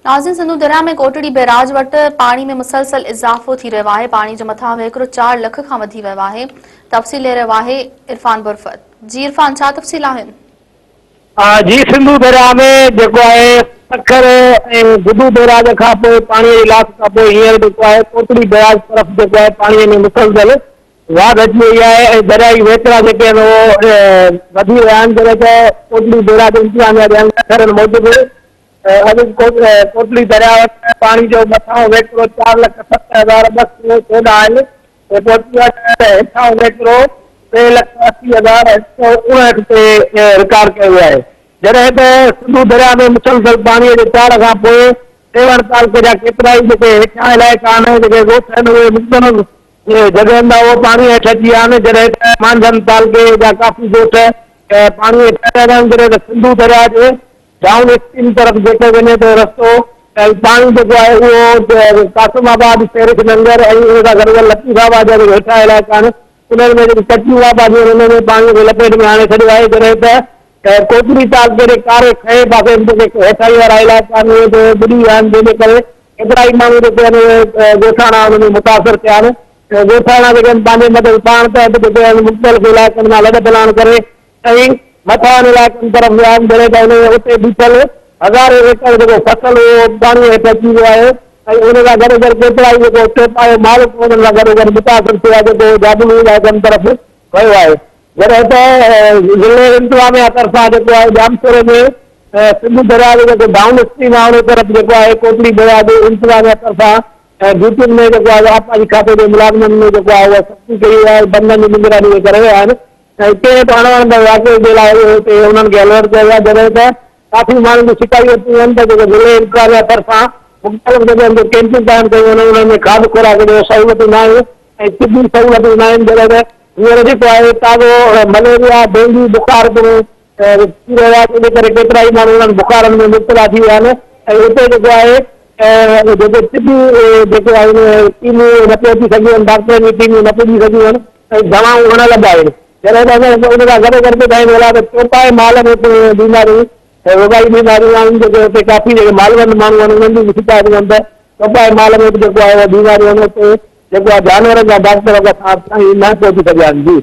ناظرين سنڌو درياء ۾ ڪوٽڙي بئراج وٽ پاڻي ۾ مسلسل اضافو ٿي رهيو آهي، پاڻي جو مٿان وهڪرو چار لک کان وڌي ويو آهي، تفصيل ڏئي رهيو آهي عرفان برفت. جي عرفان ڇا تفصيل آهن؟ جي سنڌو درياء ۾ جيڪو آهي سکر ۽ گڊو بئراج کان پوء پاڻي جي لاٿ کان پوء هينئر جيڪو آهي ڪوٽڙي بئراج طرف جيڪو آهي پاڻي ۾ مسلسل واڌ اچي وئي آهي ۽ دريائي وهڪرا جيڪي آهن اهي وڌي ويا آهن جڏهن ته ڪوٽڙي بئراج انتظاميا ڏين اکرن موجب اڄ ڪوٽڙي درياء وٽ پاڻي جو مٿانهون وهڪرو 4,07,214 آهي ۽ پهچي ويو آهي ته هيٺانهون وهڪرو 3,80,159 تي رڪارڊ ڪيو ويو آهي. جڏهن ته سنڌو درياء ۾ مسلسل پاڻي جي چاڙهه کان پوء سيوهڻ تعلقي جا ڪيترائي جيڪي هيٺيان علائقا آهن جيڪي ڳوٺ آهن اهي مختلف جڳهين تان اهو پاڻي هيٺ اچي ويا آهن جڏهن ته مانجهند تعلقي جا ڪافي ڳوٺ پاڻي هيٺ اچي ويا آهن جڏهن ته سنڌو درياء جي ڊائون اسٽريم طرف جيڪو وڃي ٿو رستو ۽ پاڻي جيڪو آهي اهو قاسم آباد، پيرش ننگر ۽ ان سان گڏوگڏ لطيف آباد جا جيڪي هيٺان علائقا آهن انهن ۾ جيڪي ڪچيون آباديون آهن انهن ۾ پاڻي کي لپيٽ ۾ آڻي ڇڏيو آهي جڏهن ته ڪوٽڙي تعلقي جي ڪاري کهي پاسي به جيڪي هيٺائين وارا علائقا آهن اهي به ٻڏي ويا آهن جنهن جي ڪري ڪيترائي ماڻهو جيڪي آهن اهي ڳوٺاڻا ان ۾ متاثر ٿيا آهن ڳوٺاڻا جيڪي آهن پنهنجي مدد پاڻ تحت جيڪي آهن مختلف علائقن مان لڏ پلاڻ ڪري ۽ مٿانهن علائقن طرف ويا آهن جڏهن ته انهيء اتي بيٺل هزارين ايڪڙ جيڪو فصل اهو پاڻيء هيٺ اچي ويو آهي ۽ ان سان گڏوگڏ ڪيترائي جيڪو چوپايو مال به انهن سان گڏوگڏ متاثر ٿيو آهي جيڪو جابلو علائقن طرف ويو آهي جڏهن ته ضلعي انتظاميا طرفان جيڪو آهي ڄامشوري ۾ سنڌو درياء جو جيڪو ڊائون اسٽريم آهي ان طرف جيڪو آهي ڪوٽڙي درياء جي انتظاميا طرفان ڊيوٽين ۾ جيڪو آهي آبپاشي کاتي جي ملازمن ۾ جيڪو آهي اها سختي ڪئي وئي آهي بندن جي نگراني اهي ڪري رهيا آهن ۽ ڪنهن به اڻوڻندڙ واقعي جي لاء اهو اتي انهن کي الرٽ ڪيو ويو آهي جڏهن ته ڪافي ماڻهن جون شڪايتون آهن ته جيڪو ضلعي انتظاميا طرفان مختلف جڳهين تي ڪيمپون قائم ڪيون وڃن انهن ۾ کاڌ خوراڪ جو سهولتون نه آهن ۽ طبي سهولتون نه آهن جڏهن ته هينئر جيڪو آهي تازو مليريا ڊينگي بخار پڻ ٿي رهيو آهي جنهن جي ڪري ڪيترائي ماڻهو انهن بخارن ۾ مبتلا ٿي ويا آهن ۽ اتي جيڪو آهي جيڪي طبي جيڪي آهن ٽيمون نه پهچي سگهيون آهن ڊاڪٽرن جون ٽيمون نه پڄي سگهيون آهن ۽ دوائون اڻ لڀ آهن، جڏهن ته اسان ان سان گڏوگڏ ٻڌائيندو هلان ته چوپائي مال ۾ پڻ بيماريون ۽ وبائي بيماريون آهن جيڪي اتي ڪافي جيڪي مالوند ماڻهو آهن انهن جون به شڪايتون آهن ته چوپائي مال ۾ به جيڪو آهي اهي بيماريون آهن اتي جيڪو آهي جانورن جا ڊاڪٽر اسان تائين نه پهچي سگهيا آهن جي.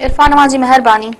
عرفان اوهان جي مهرباني.